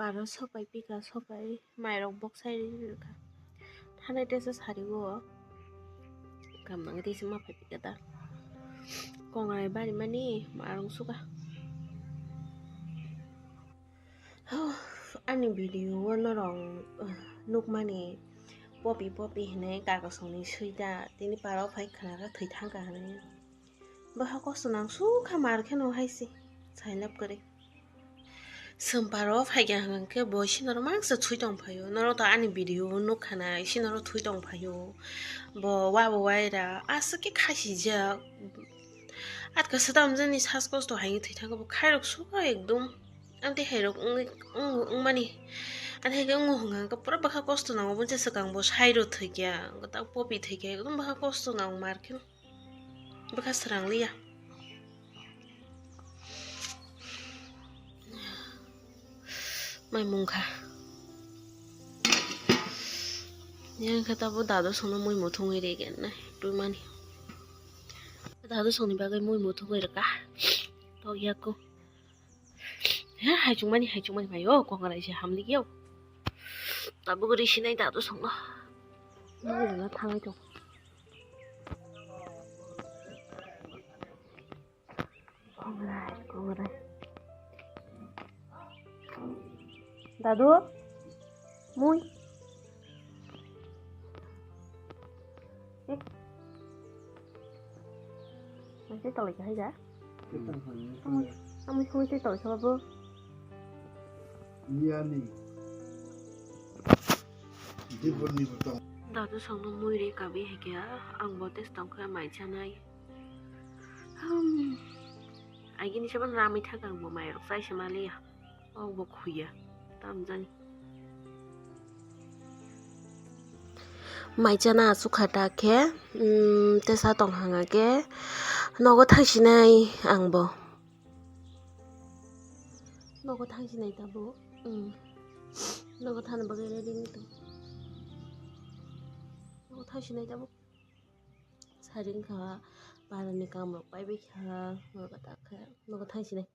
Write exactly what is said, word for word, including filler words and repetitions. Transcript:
Aro sopai pika, sopai mairok boksai rikha. Thanai tesa sarigo. Kam nang tesa ma phai pika da. Kongrai bari mani marung suka. Ani video o norong, uh, nukmani popi popi hinui kakasongni suida tini parao phai khwna khe thwi thangkha hinui. Bwkha kosto nang sukha mar kheno hai se sailap kwrwi. Chwng parao phaikha hwnkhe bo isinoro mangsa thwi tong phaio. Norok to ani video o nukha na isinoro thwi tong phaio. Bo wabo waira aswk khe khasijak. Atka swdam jani sas kosto hai thwi thangkha bo khairok sukha ekdom. Amtwi hairok wngwi, wng-, wngmani. Ani hai khe wngo hwnkha hwnkhe pura bwkha kosto nango, bwsa swkang bo sairo thwikya, tak popi thwikya, ekdom bwkha kosto nango mar kheno. Bwkha swrang liya. Mai mungkha. Yang khe tabo dadu songno mui muthungwi rikha nai, twimani. Dadu songni bagwi mui muthungwi rwkha. Tokya kho. He, haichukmani, haichukmani maio, kongrai se hamlikya. Tabuk ri sinai dadu songno. Mui rwna thangai tong. Kongrai, kongrai. Dadu, mui. Eh. Masih tolak aja. Kamu, kamu semua sih tahu siapa, Bu? Iya nih. Di pun di beton. Dadu songno mui ri kabi hekya, ang bo test tong kha mai chanai. Hmm. Agini saban rami thak ang bo mai rok sai se maliya. O bo khuya. Tam jani. Mai chana aswk kha ta khe, um, tesa tong hanga khe nogo thangsinai ang bo. Nogo thangsinai ta bo. Um. Nogo thana bagwi ready wng tong. Nogo thangsinai ta bo. Saring kha, barani kam rok pai bai kha, nogo ta khe, nogo thangsinai.